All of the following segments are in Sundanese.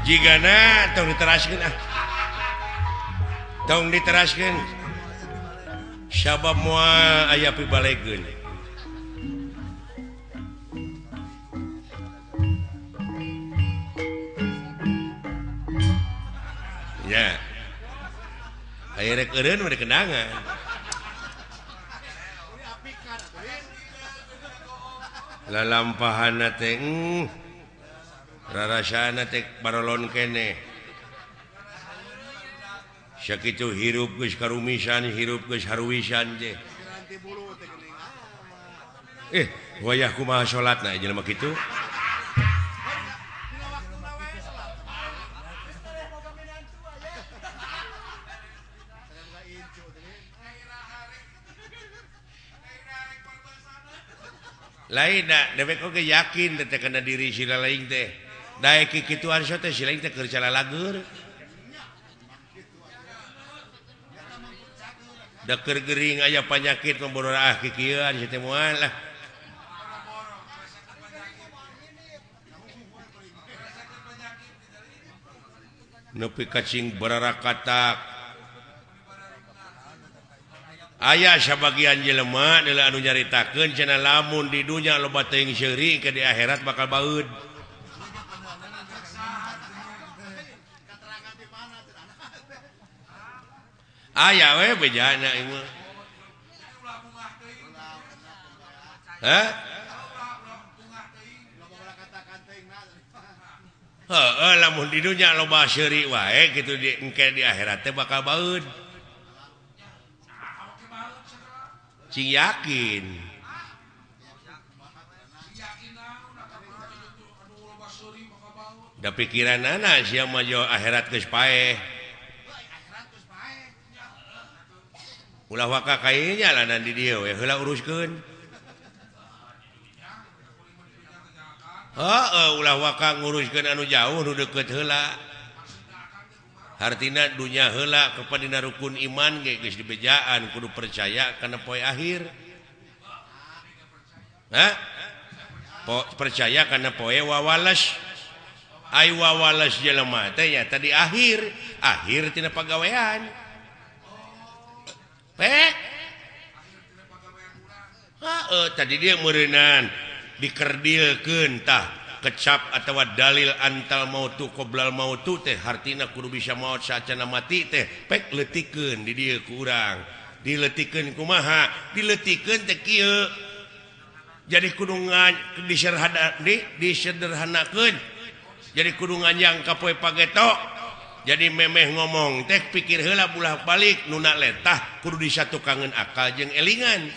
Jigana tong diteraskeun ah. Tong diteraskeun. Sabab moal aya pibalegeun. Ya. Aya rek eureun mah kenangan. Lalampahana teh rarasana teh barolon keneh. Sakitu hirup geus karumisan, hirup geus haruwisan teh. Wayah kumaha salatna jelema kitu? Lain da dewek oge yakin teh kana diri sila lain teh. Daek kikituan so teh sila teh keur calalagur. Da keur gering aya panyakit memboro ah kikieuan si teh moal lah. Nepi ka cing bararakatak. Aya sabagian jelema adalah anu nyaritakeun cenah lamun di dunya loba teuing seuri ke di akhirat bakal baeud. Aya we bejana ieu mah. Hah? Heuh, lamun di dunya loba seuri wae kitu di engke di akhirat teh bakal baeud. Cing yakin. Da pikiranana sia mah jo akhirat geus paeh. Ulah waka kae jalanan di dieu we heula uruskeun. Heeh, ulah waka nguruskeun anu jauh nu deukeut heula. Hartina dunya heula kepada rukun iman ge geus dibejaan kudu percaya kana poe akhir. Hah? Percaya kana poe wawales. Ai wawales jelema teh nya tadi akhir, akhir tina pagawean. Pek. Heeh, tadi dia meureunan dikerdilkeun tah. Kecap atau dalil antal mautu qoblal mautu teh hartina kudu bisa maot saacana mati teh pek leutikeun di dieu ku urang dileutikeun kumaha dileutikeun teh kieu jadi kudu disederhanakeun jadi kudu nganjang ka poe pageto jadi memeh ngomong teh pikir heula bulah balik nuna letah kudu disatukangeun akal jeung elingan.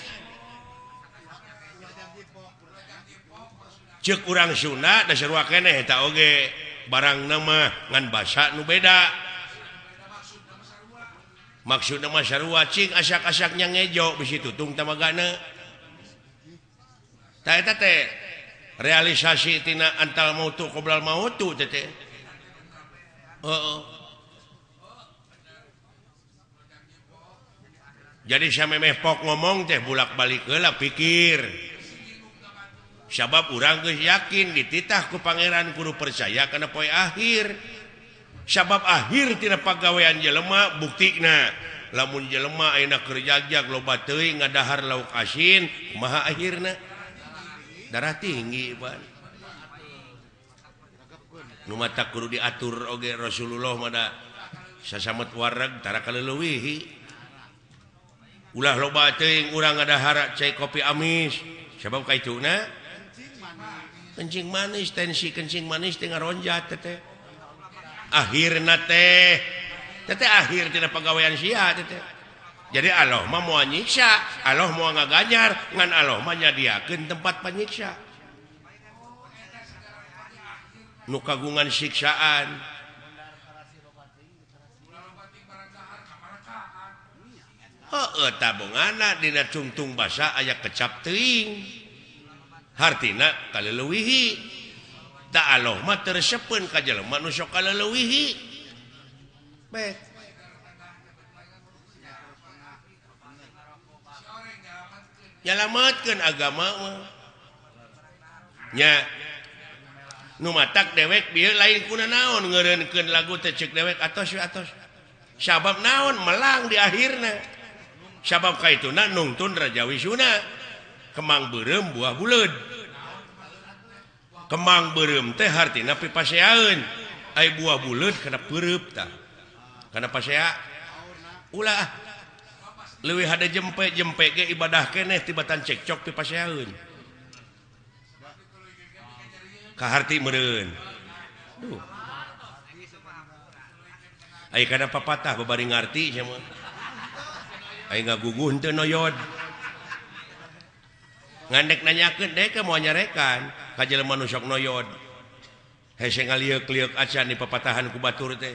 Cek urang Sunda da sarua keneh eta oge barang nama ngan basa nu beda. Maksudna mah sarua cing asak-asaknya ngejo bisi tutung tamagana. Tah eta teh realisasi tina antal mautu qoblal mautu teh teh. Heeh. Jadi samemeh pok ngomong teh bulak-balik heula pikir. Sabab urang geus yakin dititah ku pangeran kudu percaya kana poe akhir. Sabab akhir tina pagawean jelema buktina lamun jelema ayeuna keur jagjag loba teuing ngadahar lauk asin kumaha akhirna? Darah tinggi pan. Nu mata kudu diatur oge Rasulullah mah da sasamet wareg tara kaleuwihi. Ulah loba teuing urang ngadahar cai kopi amis sabab kaituna kencing manis, tensi kencing manis teh ngaronjat teteh. Akhirna teh teteh akhir tina pagawean sia teteh. Jadi Allah mah moal nyiksa, Allah moal ngaganjar, ngan Allah mah nyadiakeun tempat panyiksa. Nu kagungan siksaan. Heueuh tabungana dina cungtung basa aya kecap teuing. Hartina kaleuwihi. Ta Allah mah teu resepeun ka jelema nu sok kaleuwihi. Baik. Nyalametkeun agama mah. Nya. Nu matak dewek bieu lain kuna naon ngeureunkeun lagu teh ceuk dewek atos we atos. Sabab naon melang di akhirna. Sabab kaituna nungtun Raja Wisuna. Kemang beureum buah buleud. Kemang beureum teh hartina pipaseaeun. Ai buah buleud kana peureup tah. Kana pasea ulah leuwih hade jempe-jempe ge ibadah keneh tibatan cekcok pipaseaeun. Kaharti meureun. Duh. Ai kana papatah babari ngarti sia mah. Ai ngaguguh henteu noyod. Ngandek nanyakeun dek moal nyarekan ka jelema nu sok noyod. Hese ngalieuk-lieuk acan di papatahan ku batur teh.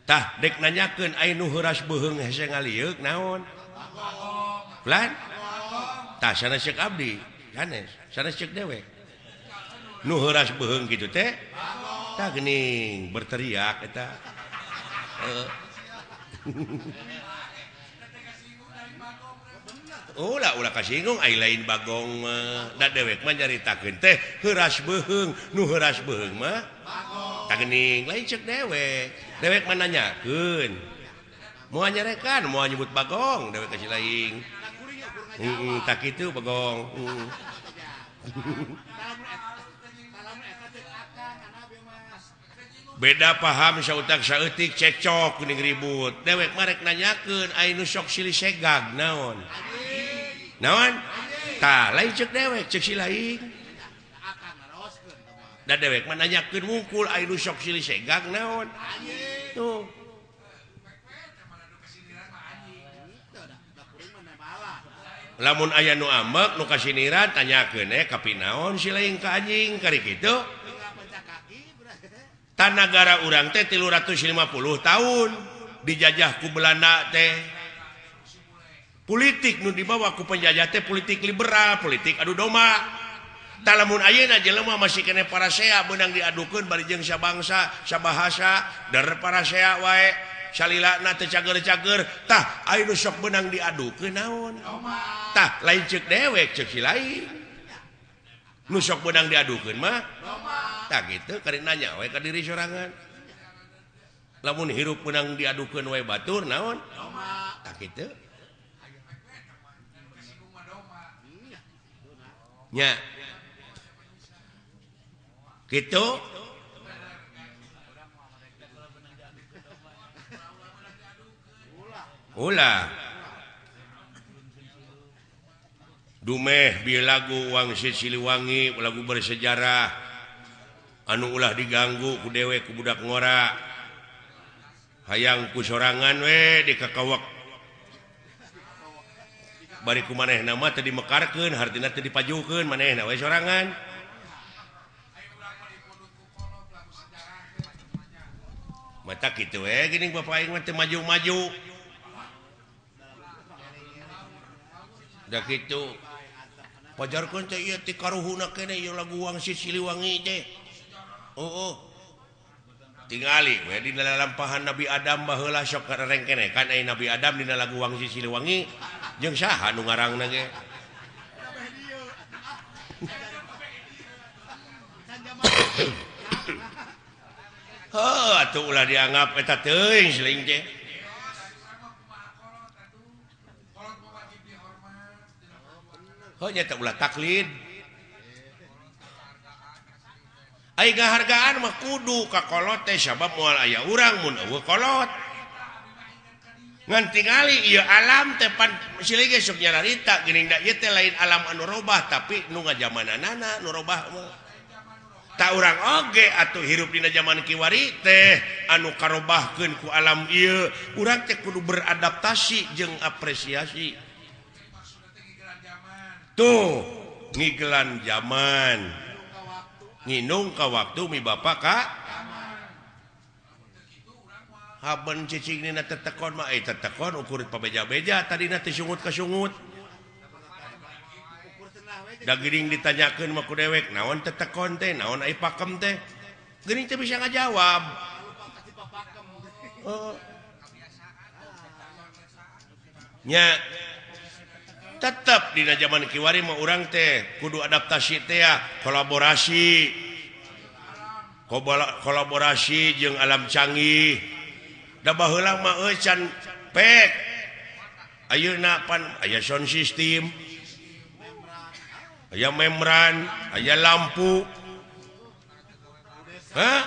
Tah dek nanyakeun ai nu heuras beuheung hese ngalieuk naon? Pelan? Tah sanes ceuk abdi, sanes, sanes ceuk dewek. Nu heuras beuheung kitu teh tah geuning berteriak eta. Ulah ulah kasinggung ai lain bagong mah. Da dewek mah nyaritakeun teh heuras beuheung, nu heuras beuheung mah tah geuning lain ceuk dewek. Dewek mah nanyakeun. Moal nyarekan, moal nyebut bagong, dewek ka si lain. Heeh, tah kitu bagong. Beda paham sautak saeutik cekcok geuning ribut. Dewek mah rek nanyakeun ai nu sok silih segag naon. Naon? Tah lain ceuk dewek, ceuk si lain. Da dewek mah nanyakeun wungkul ai nu sok silih segag naon. Tuh. Lamun aya nu ambek nu kasiniran tanyakeun kapi naon si lain ka anjing kari kitu. Tanagara urang teh 350 tahun dijajah ku Belanda teh. Politik nu dibawa ku penjajah teh politik liberal, politik adu domba. Tah lamun ayeuna jelema masih keneh parasea beunang diadukeun bari jeung sabangsa, sabahasa, der parasea wae, salilana teu cager-cager. Tah aya nu sok beunang diadukeun naon? Tah lain ceuk dewek, ceuk si lain. Nu sok beunang diadukeun mah tah kitu kari nanya we ka diri sorangan. Lamun hirup beunang diadukeun wae batur naon? Tah kitu. Nya. Kitu. Ulah. Dumeh bieu lagu Wangsit Siliwangi, lagu bersejarah anu ulah diganggu ku dewek ku budak ngora. Hayang ku sorangan we dikakawak. Bari ku manehna mah teu dimekarkeun, hartina teu dipajukeun, manehna we sorangan. Mata kitu we geuning bapak aing mah teu maju-maju. Da kitu. Pajarkeun teh ieu ti karuhuna keneh ieu lagu Wangsit Siliwangi teh. Oh. Tingali we dina lalampahan Nabi Adam baheula sok rengkenekan ai Nabi Adam dina lagu Wangsit Siliwangi jeung saha nu ngarangna ge. Heuh atuh ulah dianggap eta teuing siling teh. Heuh nya teh ulah taklid. Ai ngahargaan mah kudu ka kolot teh sabab moal aya urang mun eueuh kolot. Ngan tingali ieu alam teh pan silih ge sok nyararita geuning da ieu teh lain alam anu robah tapi nu ngajamananana nu robah mah. Ta urang oge atuh hirup dina jaman kiwari teh anu karobahkeun ku alam ieu, urang teh kudu beradaptasi jeung apresiasi. Tuh ngigelan zaman. Nginung ka waktu mi bapak ka haben cicing nina tetekon mah tetekon ukur pabeja-beja tadina teh sungut ka sungut. Da geuning ditanyakeun mah ku dewek naon tetekon teh naon ai pakem teh geuning teh bisa ngajawab. Oh. Nya tetep dina zaman kiwari mah urang teh kudu adaptasi teh ya, kolaborasi. Kolaborasi jeung alam canggih. Da baheula mah euy can pek. Ayeuna pan aya sound system. Aya membran, aya lampu. Hah?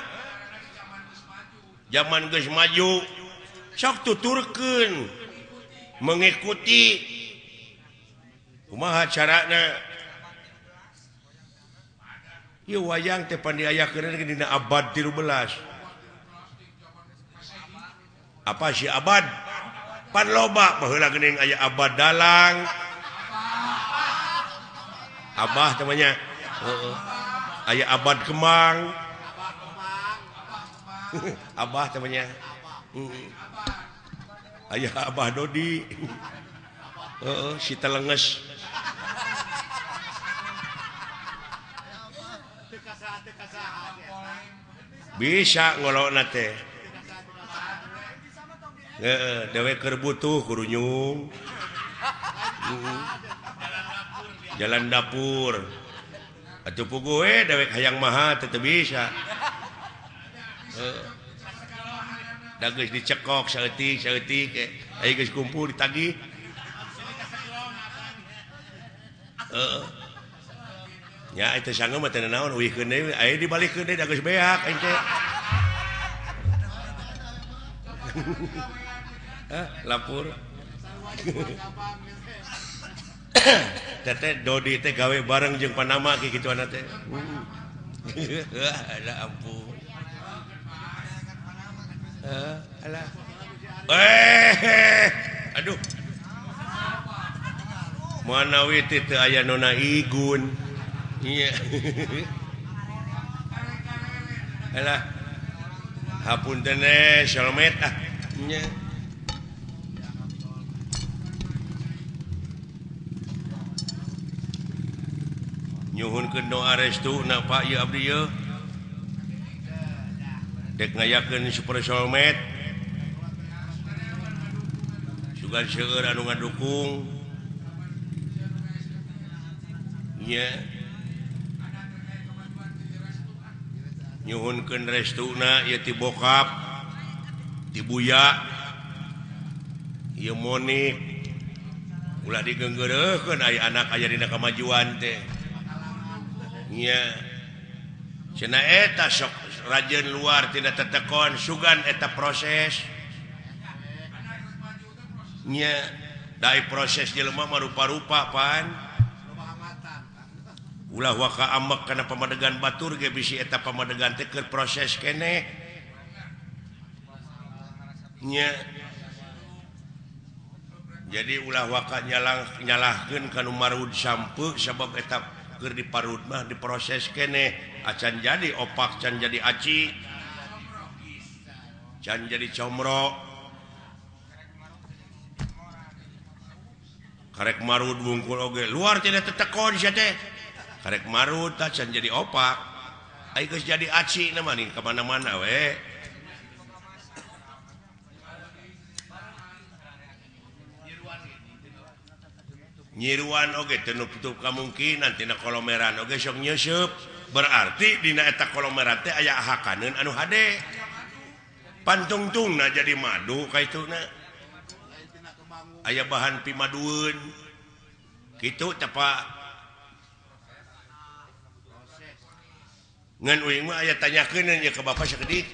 Zaman geus maju. Sok tuturkeun mengikuti kumaha carana. Ieu wayang teh pan diayakeun dina abad 13. Apa sih abad? Pan loba baheula geuning aya abad dalang. Abah temannya. Heeh. Aya abad kemang. Abah temannya. Aya Abah Dodi. Heeh, si telenges. Bisa ngolokna teh. Heeh, dewek keur butuh kurunyung. Jalan dapur. Atuh puguh we dewek hayang maha teu bisa. Heeh. Da geus dicekok saeutik saeutik aya geus kumpul ditagih. Heeh. Nya eta sanggeum mah teu naon uihkeun deui aya dibalikeun deui da geus beak aing teh. Hah, lapor. Teteh Dodi teh gawe bareng jeung Panama ki kituana teh. Alah ampun. Alah. Aduh. Manawi teh teu aya nona igun. Iya. Alah. Hapunten solmet ah. Nya. Nyuhunkeun doa restu na Pak ieu abdi ieu. Dek ngayakeun super solmet. Sugan seueur anu ngadukung. Nya. Nyuhunkeun restuna ieu ti bokap, ti buya, ieu Monik. Ulah digeunggeureuhkeun aya anak aya dina kamajuan teh. Nya. Cenah eta sok rajin luar tidak tetekon sugan eta proses. Nya, dai proses jelema mah rupa-rupa pan. Ulah waka amek kana pamadegan batur ge bisi eta pamadegan teh keur proses keneh. Nya. Jadi ulah waka nyalahkeun ka nu marud sampeu sabab eta keur diparud mah diproses keneh acan jadi opak, can jadi aci, can jadi comro. Karek marud wungkul oge luar tidak tetekon sia teh. Karek marud tah can jadi opak. Ai geus jadi aci na mah nih ka mana-mana we. Nyiruan oge teu nutup kamungkinan tina kolomeran oge sok nyeuseub. Berarti dina eta kolomeran teh aya hakaneun anu hade. Pantungtungna jadi madu kaituna. Aya bahan pimadueun. Kitu teh Pak. Ngan uing mah aya tanyakeun nya ka bapak sakedik.